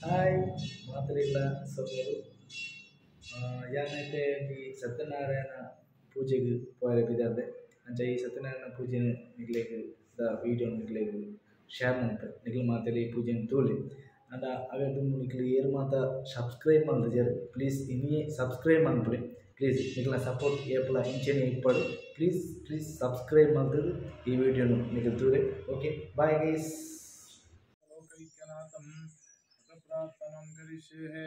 Hi ಮಾತ್ರೆಲ್ಲ ಸೊಲ್ಮೆಲು. ಯಾನೈತೆ ಒಂಜಿ ಸತ್ಯನಾರಾಯಣ ಪೂಜೆಗ್ ಪೋಯೆರೆ ಪಿದರ್ದೆ. ಅಂಚ ಈ ಸತ್ಯನಾರಾಯಣ ಪೂಜೆನ್ ನಿಕ್ಲೆಗ್ ದ ವಿಡಿಯೋ ನಿಕ್ಲೆಗ್ ಶೇರ್ ಮನ್ಪೆ. ನಿಕ್ಲ್ ಮಾತೆರ್ಲ ಈ ಪೂಜೆನ್ ತೂಲೆ. ಆಂಡ ಅವೆ ದುಂಬು ನಿಕ್ಲ್ ಏರ್ ಮಾತ ಸಬ್ಸ್ಕ್ರೈಬ್ ಮಲ್ದಿಜರ್ ಪ್ಲೀಸ್ ಇನಿಯೇ ಸಬ್ಸ್ಕ್ರೈಬ್ ಮನ್ಪುಲೆ. ಪ್ಲೀಸ್ ನಿಕ್ಲ್ನ ಸಪೋರ್ಟ್ ಏಪಲ ಇಂಚೆನೆ ಇಪ್ಪಡ್. ಪ್ಲೀಸ್ ಪ್ಲೀಸ್ ಸಬ್ಸ್ಕ್ರೈಬ್ ಮಲ್ತುದು ಈ ವಿಡಿಯೋನು ನಿಕ್ಲ್ ತೂಲೆ. Okay bye guys. ಲೋಕೈಕ್ಯನಾಥಂ ಪ್ರಾರ್ಥನಂ ಕರಿಷ್ಯೆ.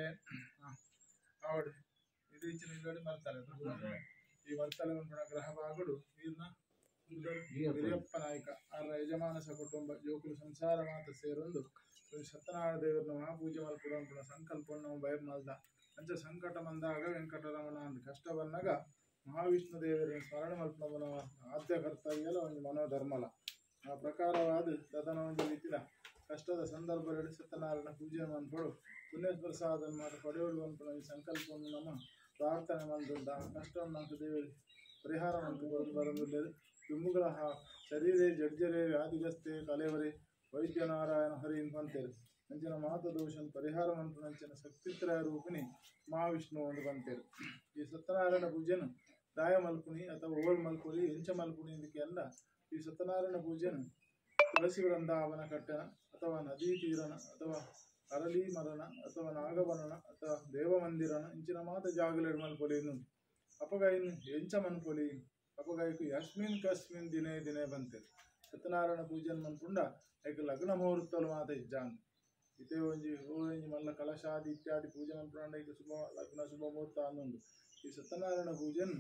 ಆವಡ್ ಇದು ಇಲ್ಲೋಡಿ ಮರ್ತಾಲೆ ಈ ಮರ್ತಾಲೆ ಪನ್ಪುನ ಗ್ರಹ ಭಾಗಡು ಈರ್ನ ವೀರಪ್ಪ ನಾಯಕ ಆರ ಯಜಮಾನಸ ಕುಟುಂಬ ಜೋಕುಲು ಸಂಸಾರ ಮಾತ ಸೇರೊಂದು ಸತ್ಯನಾರಾಯಣ ದೇವರನ್ನ ಮಹಾಪೂಜೆ ಮಲ್ಪುಡು ಪನ್ಪುನ ಸಂಕಲ್ಪ ಬಯರ್ ಮಲ್ದ. ಅಂಚ ಸಂಕಟ ಬಂದಾಗ ವೆಂಕಟರಮಣ ಅಂದ್ ಕಷ್ಟ ಬಂದಾಗ ಮಹಾವಿಷ್ಣು ದೇವರನ್ನ ಸ್ಮರಣೆ ಮಲ್ಪುನ ಆದ್ಯ ಕರ್ತವ್ಯಲ ಒಂಜಿ ಮನೋಧರ್ಮಲ. ಆ ಪ್ರಕಾರವಾದ ತದನ ಒಂಜಿ ರೀತಿದ ಕಷ್ಟದ ಸಂದರ್ಭದಲ್ಲಿ ಸತ್ಯನಾರಾಯಣ ಪೂಜೆ ಮನ್ಪೊಡು ಪುಣ್ಯ ಪ್ರಸಾದ ಮಾತ ಪಡೆಯೋಡು ಪನ್ಪುನ ಈ ಸಂಕಲ್ಪವನ್ನು ನಮ್ಮ ಪ್ರಾರ್ಥನೆ ಮಲ್ದುಂಡ. ಆ ಕಷ್ಟವನ್ನು ನಂಕ್ ದೇವರು ಪರಿಹಾರ ಮಂತು ಕೊರದು ಬರೊಂದುಲ್ಲೆರ್. ದುಂಬುಗ್ರಹ ಶರೀರೆ ಜಡ್ಜರೆ ವ್ಯಾಧಿಗಸ್ತೆ ಕಲೆವರೆ ವೈದ್ಯನಾರಾಯಣ ಹರಿ ಪಂತೆರ್. ಅಂಚಿನ ಮಾತ ದೋಷನ್ ಪರಿಹಾರ ಮನ್ಪುನಂಚಿನ ಶಕ್ತಿತ್ರಯ ರೂಪಿಣಿ ಮಹಾವಿಷ್ಣು ಅಂದ್ ಪಂತೆರ್. ಈ ಸತ್ಯನಾರಾಯಣ ಪೂಜೆನ್ ದಾಯ ಮಲ್ಪುನಿ ಅಥವಾ ಓಲ್ ಮಲ್ಪುನಿ ಎಂಚ ಮಲ್ಪುನಿ ಇಂದಕ್ಕೆ ಈ ಸತ್ಯನಾರಾಯಣ ಪೂಜೆನ್ ತುಳಸಿ ವೃಂದಾವನ ಕಟ್ಟೆನ ಅಥವಾ ನದಿ ತೀರನ ಅಥವಾ ಅರಳಿ ಮರಣ ಅಥವಾ ನಾಗವನನ ಅಥವಾ ದೇವಮಂದಿರನ ಇಂಚಿನ ಮಾತ ಜಾಗಲೆಡ್ ಮಲ್ಪೊಲಿ ಇನ್ನುಂಡು. ಅಪಗ ಇನ್ ಎಂಚ ಮನ್ಪೊಲಿ ಅಪಗ ಐಕ್ ಯಸ್ಮಿನ್ ಕಸ್ಮಿನ್ ದಿನೇ ದಿನೇ ಬಂತೆರ್. ಸತ್ಯನಾರಾಯಣ ಪೂಜೆನ್ ಮನ್ಪುಂಡ ಐಕ್ ಲಗ್ನ ಮುಹೂರ್ತಲು ಮಾತ ಇಜ್ಜಾಂದ್. ಇತ್ತೆ ಒಂಜಿ ಒಂಜಿ ಮಲ್ಲ ಕಲಶಾದಿ ಇತ್ಯಾದಿ ಪೂಜೆ ಮನ್ಪುಂಡ ಐಕ್ ಶುಭ ಲಗ್ನ ಶುಭ ಮುಹೂರ್ತ ಅಂದುಂಡು. ಈ ಸತ್ಯನಾರಾಯಣ ಪೂಜೆನ್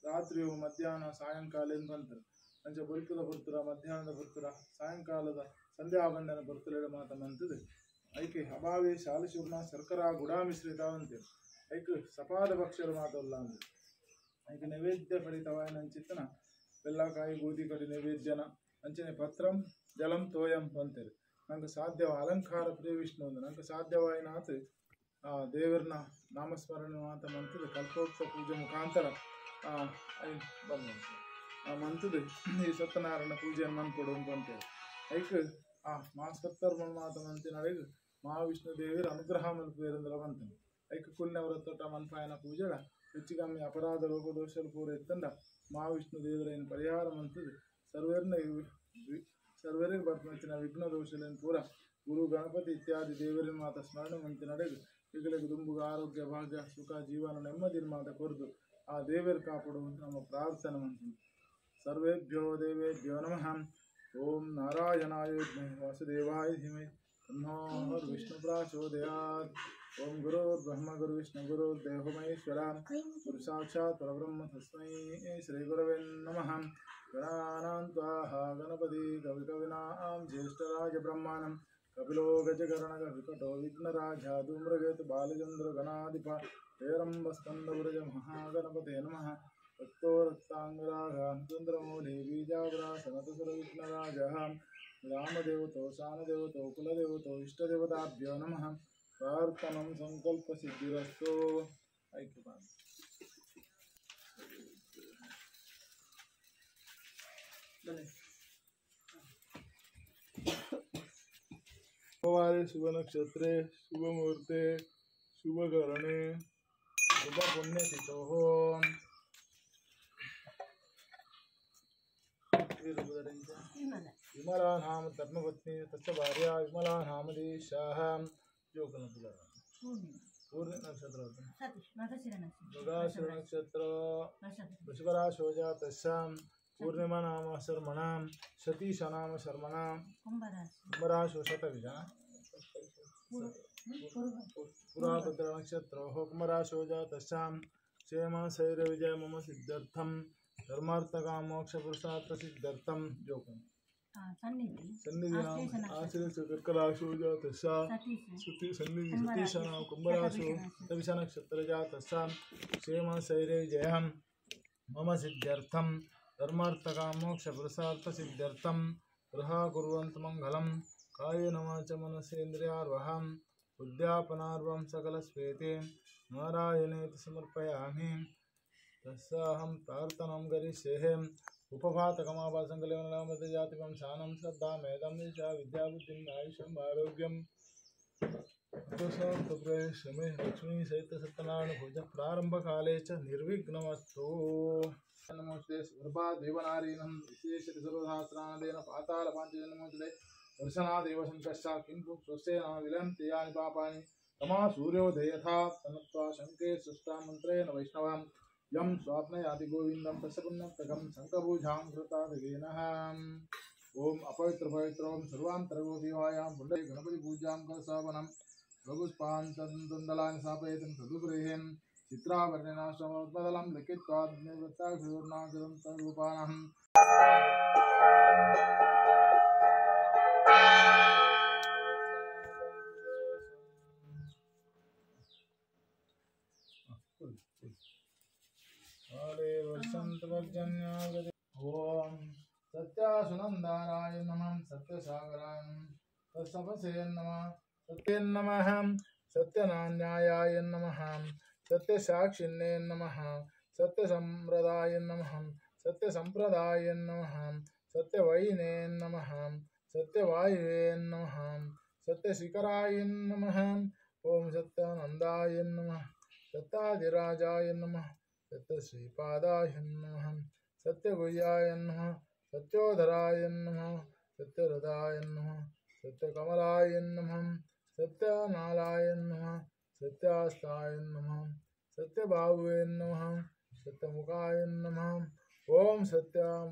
ರಾತ್ರಿ ಮಧ್ಯಾಹ್ನ ಸಾಯಂಕಾಲ ಎಂದು ಬಂತೆರ್. ಅಂಚ ಬೊಲ್ಪುದ ಪೊರ್ತುರ ಮಧ್ಯಾಹ್ನದ ಪೊರ್ತುರ ಸಾಯಂಕಾಲದ ಸಂಧ್ಯಾ ಬಂಧನ ಪೊರ್ತುಲೆಡ್ ಮಾತ ಮಂತುದು ಐಕೆ ಅಭಾವೆ ಶಾಲಶೂರ್ಣ ಶರ್ಕರಾ ಗುಡಾ ಮಿಶ್ರಿತ ಅಂತೆರ್. ಐಕ್ ಸಪಾದ ಭಕ್ಷರು ಮಾತ ಉಲ್ಲ ಅಂದ್. ಐಕ್ ನೈವೇದ್ಯ ಫಲಿತವಾಯಿನಂಚಿತ್ತನ ಬೆಲ್ಲಕಾಯಿ ಗೋಧಿ ಕಡಿ ನೈವೇದ್ಯನ ಅಂಚನೆ ಪತ್ರಂ ಜಲಂ ತೋಯಂ ಪಂತೆರ್. ನಂಕ್ ಸಾಧ್ಯವ ಅಲಂಕಾರ ಪ್ರಿಯ ವಿಷ್ಣು ಅಂದ್. ನಂಕ್ ಸಾಧ್ಯವಾಯಿನಾತ್ ಆ ದೇವರ್ನ ನಾಮಸ್ಮರಣೆ ಮಾತ ಮಂತುದು ಕಲ್ಪೋಕ್ತ ಪೂಜೆ ಮುಖಾಂತರ ಮಂತುದು ಈ ಸತ್ಯನಾರಾಯಣ ಪೂಜೆಯನ್ನು ಮನ್ಪೊಡು ಪಂತೆರ್. ಐಕ್ ಆ ಮಾ ಸತ್ತರ್ಮ ಮಾತ ಮಂತಿನಡೆಗ್ ಮಹಾವಿಷ್ಣು ದೇವರ ಅನುಗ್ರಹ ಮಲ್ಪುವೆರ್ ಪಂತುಂಡು. ಐಕ್ ಕುಲ್ನ ವ್ರತೊಟ್ಟ ಮನ್ಪಾಯನ ಪೂಜೆಡ ಹೆಚ್ಚು ಕಮ್ಮಿ ಅಪರಾಧ ರೋಗ ದೋಷಲು ಪೂರ ಇತ್ತಂಡ ಮಹಾವಿಷ್ಣು ದೇವರೈನ್ ಪರಿಹಾರ ಮಂತುದು ಸರ್ವೇರ್ನ ಸರ್ವೇರಿಗೆ ಬರ್ಪುನಂಚಿನ ವಿಘ್ನ ದೋಷಲೆನ್ ಪೂರ ಗುರು ಗಣಪತಿ ಇತ್ಯಾದಿ ದೇವರಿನ ಮಾತ ಸ್ಮರಣೆ ಮಂತಿನಡೆಗ್ ಇಗಲೆಗ್ ದುಂಬುಗ ಆರೋಗ್ಯ ಭಾಗ್ಯ ಸುಖ ಜೀವನ ನೆಮ್ಮದಿನ ಮಾತ ಕೊರ್ದು ಆ ದೇವರು ಕಾಪಡು ನಮ್ಮ ಪ್ರಾರ್ಥನೆ ಮಂತುಂಡು. ಸರ್ವೇಭ್ಯೋ ದೇವೇಭ್ಯೋ ನಮಃ. ಓಂ ನಾರಾಯಣಾಯ ವಿದ್ಮಹೇ ವಾಸುದೇವಾಯ ಧೀಮಹಿ ತನ್ನೋ ವಿಷ್ಣು ಪ್ರಚೋದಯಾತ್. ಓಂ ಗುರುರ್ಬ್ರಹ್ಮ ಗುರುವಿಷ್ಣು ಗುರುರ್ದೇವೋ ಮಹೇಶ್ವರ ಗುರು ಸಾಕ್ಷಾತ್ ಪರಬ್ರಹ್ಮ ತಸ್ಮೈ ಶ್ರೀ ಗುರವೇ ನಮಃ. ಗಣಾನಾಂ ತ್ವಾಹ ಗಣಪತಿ ಕವಿ ಕವಿನಾಂ ಜ್ಯೇಷ್ಠರಾಜ ಬ್ರಹ್ಮಾಣಂ ಕಪಿಲೋ ಗಜಕರ್ಣಗ ವಿಕಟೋ ವಿಘ್ನರಾಜ ಧೂಮ್ರಕೇತು ಬಾಲಚಂದ್ರ ಗಣಾಧಿಪ ಹೇರಂಬ ಸ್ಕಂದವ್ರಜ ಮಹಾಗಣಪತೆ ನಮಃ. ರಕ್ತೋ ರಕ್ತಾಂಗರಾಗ ಚಂದ್ರಮೌಳಿ ಬೀಜಾವರ ಸನತಸುರ ವಿಘ್ನರಾಜ ರಾಮದೇವತೋ ಶಾನದೇವತೋ ಕುಲದೇವತೋ ಇಷ್ಟದೇವತಾಭ್ಯೋ ನಮಃ. ಪ್ರಾರ್ಥನಂ ಸಂಕಲ್ಪ ಸಿದ್ಧಿರಸ್ತು. ಐಕ್ಯ ಶುಭ ನಕ್ಷತ್ರೆ ಶುಭ ಮುಹೂರ್ತೆ ಶುಭಕರಣೆ ಶುಭ ಪುಣ್ಯತಿಥೋ. ವಿಮಲಾ ನಾಮ ಧರ್ಮಪತ್ನಿ ತಸ್ಯ ಭಾರ್ಯಾ ವಿಮಲಾ ನಾಮಧೀಶಃ. ಪೂರ್ಣ ನಕ್ಷತ್ರ ಮೃಗಾಶಿರ ನಕ್ಷತ್ರ ವೃಷಭರಾಶೋ ಜಾತಸ್ಯಾಂ ಪೂರ್ಣಿಮಾ ನಾಮ ಶರ್ಮಣಾಂ ಸತೀಶ ನಾಮ ಶರ್ಮಣಾಂ ಕುಂಭರಾಶೋ ಶತವಿಜ ಪುರಾಭದ್ರ ನಕ್ಷತ್ರೋ ಕುಂಭರಾಶೋ ಜಾತಸ್ಯಾಂ ಕ್ಷೇಮ ಶೈರ್ಯ ವಿಜಯ ಮಮ ಸಿದ್ಧರ್ಥಂ ಧರ್ಮಾರ್ಥಕಾಮ ಮೋಕ್ಷ ಪುರುಷಾರ್ಥ ಸಿದ್ಧರ್ಥಂ. ಜೋಕಂ ಸನ್ನಿಧಿ ಆಶ್ಲೇಷ ಕರ್ಕರಾಶೋ ಜಾತಸ್ಯ ಸನ್ನಿಧಿ ಸತೀಶ ನಾಮ ಕುಂಭರಾಶೋ ಶತವಿಷ ನಕ್ಷತ್ರ ಜಾತಸ್ಯ ಕ್ಷೇಮ ಶೈರ್ಯ ವಿಜಯಂ ಮಮ ಸಿದ್ಧ್ಯರ್ಥಂ ಧರ್ಮಾರ್ಥಕಾಮ ಮೋಕ್ಷ ಪುರುಷಾರ್ಥ ಸಿದ್ಧ್ಯರ್ಥಂ ಗೃಹ ಕುರ್ವಂತು ಮಂಗಲಂ ಕಾಯೇನ ವಾಚ ಮನಸೇಂದ್ರಿಯಾರ್ವಹಂ ಉದ್ಯಾಪನಾರ್ವಂ ಸಕಲಸ್ವೇತಿ ನಾರಾಯಣೇತಿ ಸಮರ್ಪಯಾಮಿ. ತಸ್ಯಾಹಂ ಪ್ರಾರ್ಥನಾಂ ಕರಿಷ್ಯೆ. उपभातकमाभासङ्कलेवनामृतजातिवंशानं श्रद्धामेधं निशा विद्याबुद्धिं आयुषम् आरोग्यम्। शान्तप्रेशमे लक्ष्मी सहित सत्यनारायण पूजा प्रारंभ काले च निर्विघ्नमस्तु। नमोस्ते सुप्रभा देवनारीणं विशेष सर्वसहस्रानदेन पाताल पाञ्चजन्मोचते दर्शनादेव शङ्कश्च किं स्वस्य न विलयन्ति यानि पापानि तमा सूर्योदयथा तनुत्वा शङ्के सृष्टा मन्त्रेण वैष्णवां यं स्वाप्नयाति गोविन्दं तस्य पुण्यप्रकं शङ्कभूजां कृतादिगेनः। ओम अपवित्र पवित्रों सर्वांतर्गोपिवायां पुण्डरी गणपति पूजां कलशावनं प्रभुष्पां चन्दलानि स्थापयितुं तदुपरेहें चित्रावर्णिनाश्रमोत्पदलं लिखित्वा निवृत्ताक्षूर्णाकृतं ओम सत्यासुनंदाराय नमः सत्यसागराय नमः तत्सपसे नमः सत्ये नमः सत्यनान्यायाय नमः सत्यसाक्षिणे नमः सत्यसम्प्रदाय नमः सत्यसम्प्रदाय नमः सत्यवैने नमः सत्यवायुवे नमः सत्यशिखराय नमः। ओम सत्यानंदाय नमः सत्याधिराजाय नमः सत्यश्रीपादाय नमः सत्यगुह्याय नमः सत्योधराय नमः सत्यहृदाय नमः सत्यकमलाय नमः सत्यनालाय नमः सत्यास्ताय नमः सत्यबाहुवे नमः सत्यमुखाय नमः। ओम सत्याम।